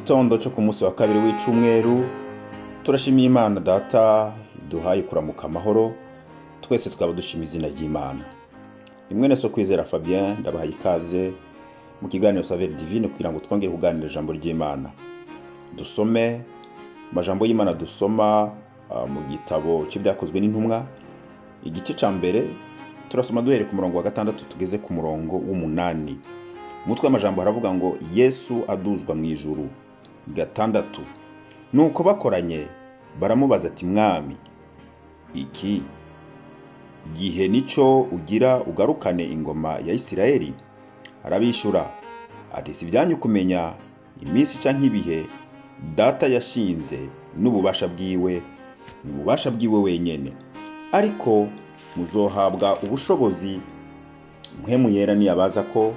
Gitondo cyo ku munsi wa kabiri w'icumweru, turashimiye Imana Data iduhaye kuramuka amahoro. Twese tukaba dushima izina ry'Imana. Ni mwene so Kwizera Fabien, ndabahaye ikaze mu kiganiro Saveur Divine kugira ngo twongere kuganira ijambo ry'Imana. Dusome amajambo y'Imana, dusoma mu gitabo cy'Ibyakozwe n'Intumwa, igice ca mbere. Turasoma duhereye ku murongo wa gatandatu tugeze ku murongo w'umunani. Umutwe w'amajambo haravuga ngo: "Yesu aduzwa mu ijuru." Gatandatu: "Nuko bakoranye baramubaza ati: 'Mwami, iki gihe nico ugira ugarukane ingoma ya Isirayeli?' Arabishura ati: 'Si ibyanyu kumenya iminsi canke ibihe Data yashinze n'ububasha bwiwe, ni ububasha bwiwe wenyene. Ariko muzohabwa ubushobozi Mpwemu Yera niyabaza ko,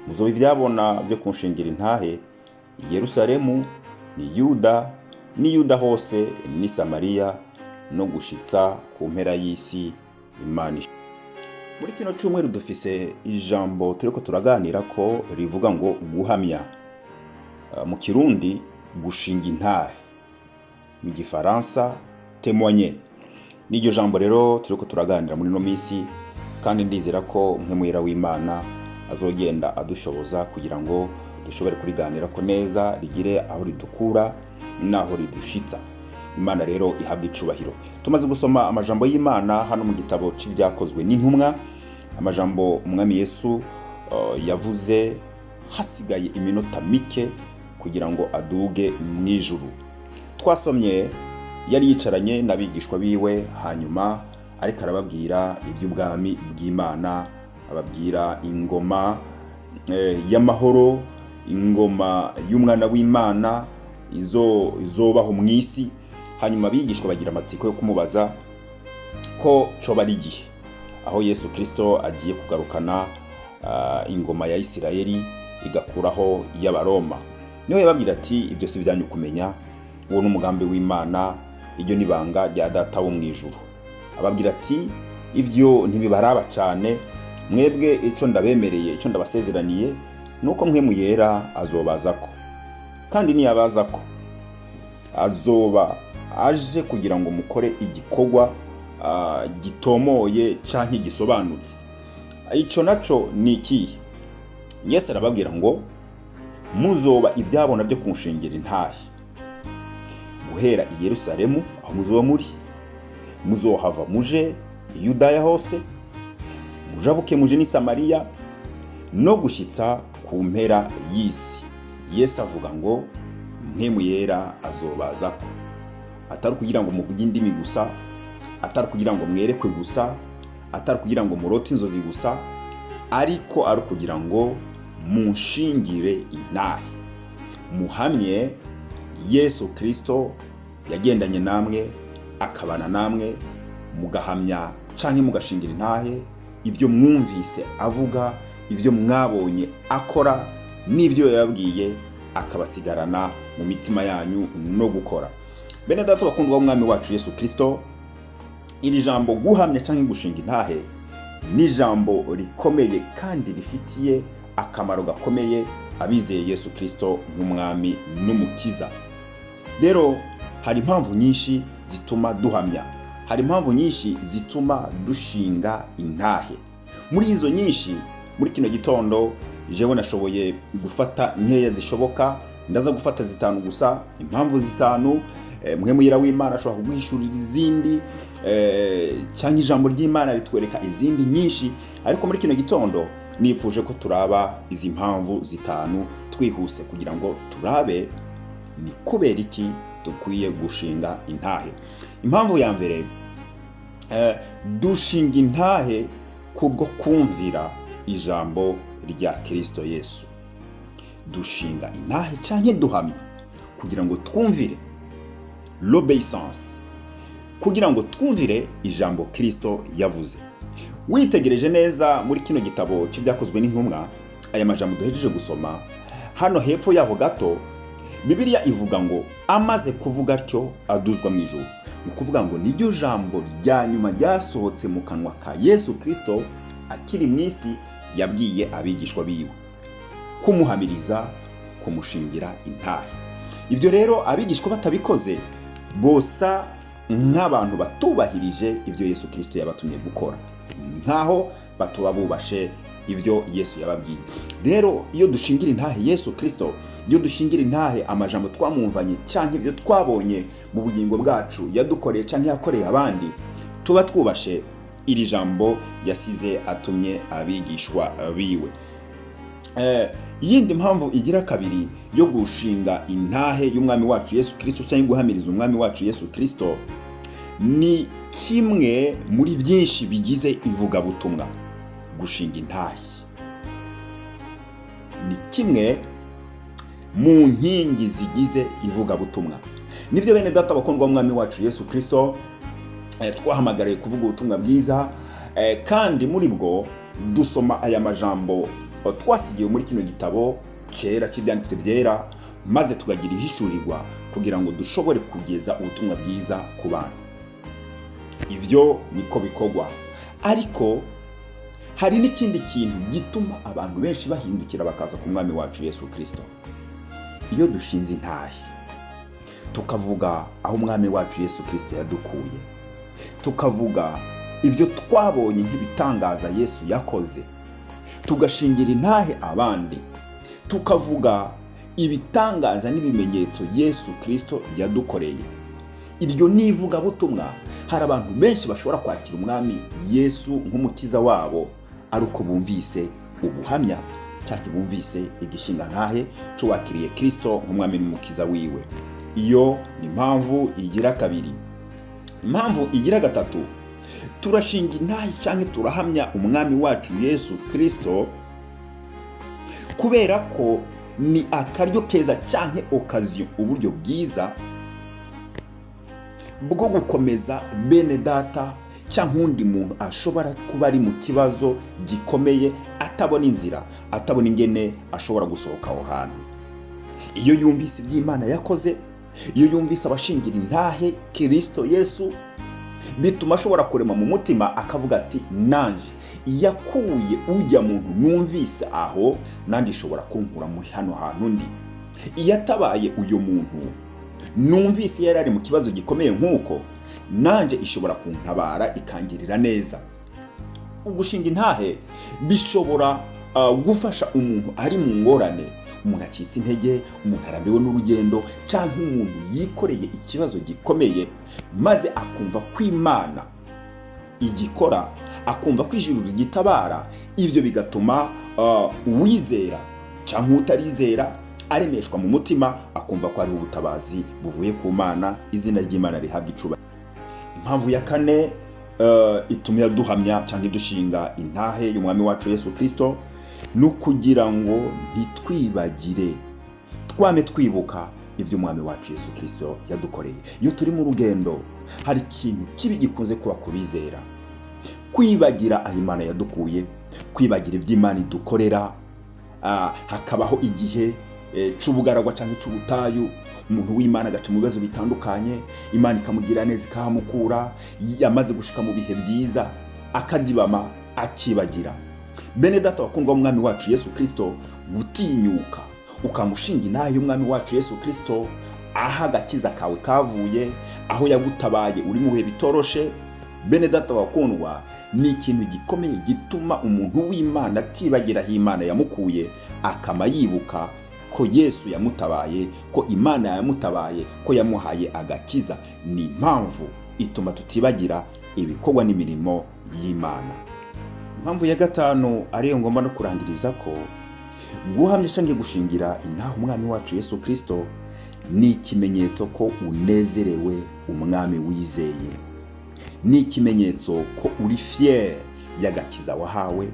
muzoba ivyabona byo kunshingira intahe i Yerusalemu, ni Yuda ni Yuda hose, ni Samariya, no gushitsa ku mpera y'isi.' Imana.' Muri kino cyumweru dufise ijambo turiko turaganira ko rivuga ngo guhamya. Mu Kirundi gushinga intahe, mu Gifaransa témoigner. N'iryo jambo rero turiko turaganira muri no misi, kandi ndizera ko Mpwemu Yera w'Imana azogenda adushoboza kugira ngo dushobore kuriganira ko neza, rigire aho ridukura n'aho ridushitsa. Imana rero ihabwa icubahiro. Tumaze gusoma amajambo y'Imana hano mu gitabo c'Ibyakozwe n'Intumwa, amajambo Umwami Yesu yavuze hasigaye iminota mike kugira ngo aduge mu ijuru. Twasomye yari yicaranye n'abigishwa biwe, hanyuma ariko arababwira iby'ubwami bw'Imana, ababwira ingoma y'amahoro, ingoma y'umwana w'Imana izobaho mu isi. Hanyuma abigishwa bagira amatsiko yo kumubaza ko coba ari igihe aho Yesu Kirisito agiye kugarukana ingoma ya Isirayeli, igakuraho iy'Abaroma. Niho yababwira ati: "Ibyo si ibyanyu kumenya, uwo ni umugambi w'Imana, iryo ni ibanga rya Data wo mu ijuru." Ababwira ati: "Ibyo ntibibaraba cyane mwebwe. Icyo ndabemereye, icyo ndabasezeraniye, ni uko Mpwemu Yera azobaza ko, kandi niyabaza ko azoba aje kugira ngo mukore igikorwa gitomoye canke gisobanutse." Ico naco ni ikihe? Yesu arababwira ngo: "Muzoba ibyabona byo kunshingira intahe guhera i Yerusalemu, aho muzoba muri, muzohava muje i Yudaya hose, mujabuke muje n'i Samariya, no gushyitsa ku mpera y'isi." Yesu avuga ngo Mpwemu Yera azobaza ko atari ukugira ngo muvuge indimi gusa, atari ukugira ngo mwerekwe gusa, atari ukugira ngo murote inzozi gusa, ariko ari ukugira ngo munshingire intahe, muhamye Yesu Kirisito yagendanye namwe, akabana namwe, mugahamya canke mugashingira intahe ibyo mwumvise avuga, ibyo mwabonye akora, n'ibyo yababwiye akabasigarana mu mitima yanyu no gukora. Bene Data bakundwa w'Umwami wacu Yesu Kirisito, iri jambo guhamya cyangwa gushinga intahe ni ijambo rikomeye kandi rifitiye akamaro gakomeye abizeye Yesu Kirisito nk'Umwami n'Umukiza. Rero hari impamvu nyinshi zituma duhamya, hari impamvu nyinshi zituma dushinga intahe. Muri izo nyinshi, muri kino gitondo jewe nashoboye gufata nkeya zishoboka. Ndaza gufata zitanu gusa, impamvu zitanu. Mpwemu Yera w'Imana ashobora kuguhishurira izindi, cyangwa ijambo ry'Imana ritwereka izindi nyinshi, ariko muri kino gitondo nipfuje ko turaba izi mpamvu zitanu twihuse kugira ngo turabe ni kubera iki dukwiye gushinga intahe. Impamvu ya mbere, dushinga intahe kubwo kumvira ijambo rya Kirisito Yesu. Dushinga intahe canke duhamya kugira ngo twumvire, l'obéissance, kugira ngo twumvire ijambo Kirisito yavuze. Witegereje neza muri kino gitabo cy'Ibyakozwe n'Intumwa, aya majambo duhejeje gusoma hano hepfo yaho gato, Bibiliya ivuga ngo: "Amaze kuvuga atyo aduzwa mu ijuru." Ni ukuvuga ngo niryo jambo rya nyuma ryasohotse mu kanwa ka Yesu Kirisito akiri mu isi, yabwiye abigishwa biwe kumuhamiriza, kumushingira intahe. Ibyo rero abigishwa batabikoze bosa nk'abantu batubahirije ibyo Yesu Kirisito yabatumye gukora, nk'aho batuba bubashe ibyo Yesu yababwiye. Rero iyo dushingira intahe Yesu Kirisito, iyo dushingira intahe amajambo twamwumvanye cyangwa ibyo twabonye mu bugingo bwacu yadukoreye cyangwa yakoreye abandi, tuba twubashe iri jambo yasize atumye abigishwa biwe. Iyindi mpamvu igira kabiri yo gushinga intahe y'umwami wacu Yesu Kirisito cyangwa guhamiriza umwami wacu Yesu Kirisito, ni kimwe muri byinshi bigize ivugabutumwa. Gushinga intahe ni kimwe mu nkingi zigize ivugabutumwa. Nibyo, bene data bakundwa, umwami wacu Yesu Kirisito twahamagariye kuvuga ubutumwa bwiza, kandi muri bwo dusoma aya majambo twasigiwe muri kino gitabo cyera cy'ibyanditswe byera, maze tukagira ihishurirwa kugira ngo dushobore kugeza ubutumwa bwiza ku bantu. Ibyo niko bikorwa, ariko hari n'ikindi kintu gituma abantu benshi bahindukira bakaza ku mwami wacu Yesu Kirisito. Iyo dushinze intahe, tukavuga aho umwami wacu Yesu Kirisito yadukuye, tukavuga ibyo twabonye nk'ibitangaza Yesu yakoze, tugashingira intahe abandi, tukavuga ibitangaza n'ibimenyetso Yesu Kirisito yadukoreye, iryo ni ivugabutumwa. Hari abantu benshi bashobora kwakira umwami Yesu nk'umukiza wabo ari uko bumvise ubuhamya cyangwa bumvise igishingantahe cy'uwakiriye Kirisito nk'umwami n'umukiza wiwe. Iyo ni impamvu igira kabiri. Impamvu igira gatatu, turashinga intahe cyangwa turahamya umwami wacu Yesu Kirisito kubera ko ni akaryo keza cyangwa occasion, uburyo bwiza bwo gukomeza bene data cyangwa undi muntu ashobora kuba ari mu kibazo gikomeye, atabona inzira, atabona ingene ashobora gusohoka aho hantu. Iyo yumvise iby'Imana yakoze, iyo yumvise abashingira intahe Kirisito Yesu, bituma ashobora kurema mu mutima akavuga ati: "Nanje yakuye ujya muntu numvise aho, nanjye ishobora kunkura muri hano hantu ndi. Iyo atabaye uyu muntu numvise yari ari mu kibazo gikomeye nk'uko, nanjye ishobora kuntabara ikangirira neza." Ugushinga intahe bishobora gufasha umuntu ari mu ngorane, umuntu acitse intege, umuntu arambiwe n'urugendo, cyangwa umuntu yikoreye ikibazo gikomeye, maze akumva ko Imana igikora, akumva ko ijuru rigitabara. Ibyo bigatuma uwizera cyangwa utarizera aremeshwa mu mutima, akumva ko hariho ubutabazi buvuye ku Mana. Izina ry'Imana rihabwa icubahiro. Impamvu ya kane ituma duhamya cyangwa idushinga intahe y'umwami wacu Yesu Kirisito ni ukugira ngo ntitwibagire, twame twibuka ibyo umwami wacu Yesu Kirisito yadukoreye. Iyo turi mu rugendo, hari ikintu kibi gikunze kuba ku bizera: kwibagira aho Imana yadukuye, kwibagira ibyo Imana idukorera. Hakabaho igihe c'ubugaragwa cyangwa c'ubutayu, umuntu w'Imana agaca mu bibazo bitandukanye, Imana ikamugira neza ikahamukura. Yamaze gushika mu bihe byiza akadibama, akibagira. Bene data bakundwa b'umwami wacu Yesu Kirisito, gutinyuka ukamushinga intahe y'umwami wacu Yesu Kirisito, aho agakiza kawe kavuye, aho yagutabaye uri mu bihe bitoroshe, bene data bakundwa, ni ikintu gikomeye gituma umuntu w'Imana atibagira aho Imana yamukuye, akama yibuka ko Yesu yamutabaye, ko Imana yamutabaye, ko yamuhaye agakiza. Ni impamvu ituma tutibagira ibikorwa n'imirimo y'Imana. Impamvu ya gatanu, ariyo ngomba no kurangiriza ko, guhamya cyangwa gushingira intahe umwami wacu Yesu Kirisito ni ikimenyetso ko unezerewe umwami wizeye, ni ikimenyetso ko uri fier y'agakiza wahawe,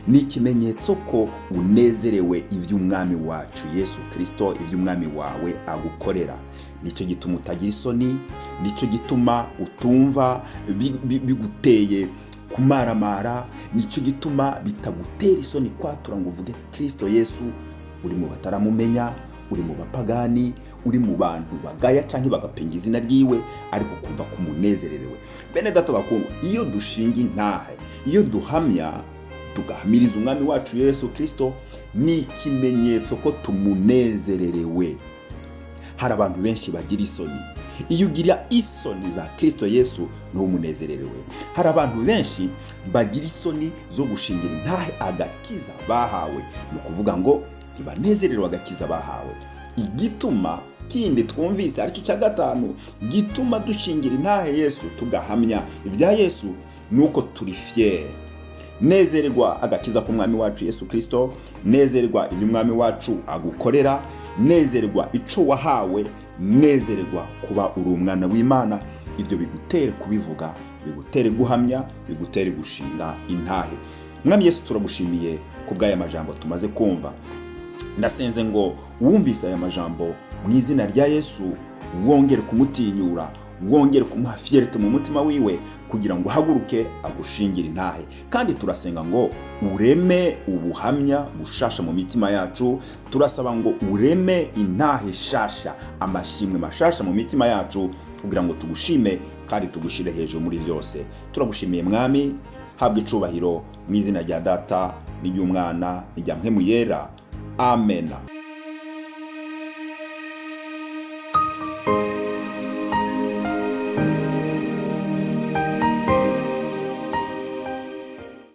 ni ikimenyetso ko unezerewe iby'umwami wacu Yesu Kirisito, iby'umwami wawe agukorera. Nicyo gituma utagira isoni, nicyo gituma utumva biguteye kumaramara, nicyo gituma bitagutera isoni kwatura ngo uvuge Kirisito Yesu. Uri mu bataramumenya, uri mu bapagani, uri mu bantu bagaya cyangwa bagapinga izina ryiwe, ariko ukumva ko umunezererewe. Bene data bakundwa, iyo dushinga intahe, iyo duhamya, tugahamiriza umwami wacu Yesu Kirisito, ni ikimenyetso ko tumunezererewe. Hari abantu benshi bagira isoni. Iyo ugira isoni za Kirisito Yesu, ntumunezererewe. Hari abantu benshi bagira isoni zo gushingira intahe agakiza bahawe, ni ukuvuga ngo ntibanezerewe agakiza bahawe. Igituma kindi twumvise, aricyo cya gatanu gituma dushingira intahe Yesu, tugahamya ibya Yesu, ni uko turi fiers. Nezererwa agakiza k'Umwami wacu Yesu Kirisito, nezererwa ibyo Umwami wacu agukorera, nezererwa ico wahawe, nezererwa kuba uri umwana w'Imana. Ibyo bigutere kubivuga, bigutere guhamya, bigutere gushinga intahe. Mwami Yesu, turagushimiye ku bw'aya majambo tumaze kumva. Ndasenze ngo wumvise aya majambo, mu izina rya Yesu, wongere kumutinyura, wongere kumuha fierté mu mutima wiwe, kugira ngo uhaguruke agushingire intahe. Kandi turasenga ngo ureme ubuhamya bushasha mu mitima yacu. Turasaba ngo ureme intahe shasha, amashimwe mashasha mu mitima yacu, kugira ngo tugushime kandi tugushire hejuru muri byose. Turagushimiye Mwami, habwa icubahiro, mu izina rya Data n'iry'Umwana n'irya Mpwemu Yera, amena.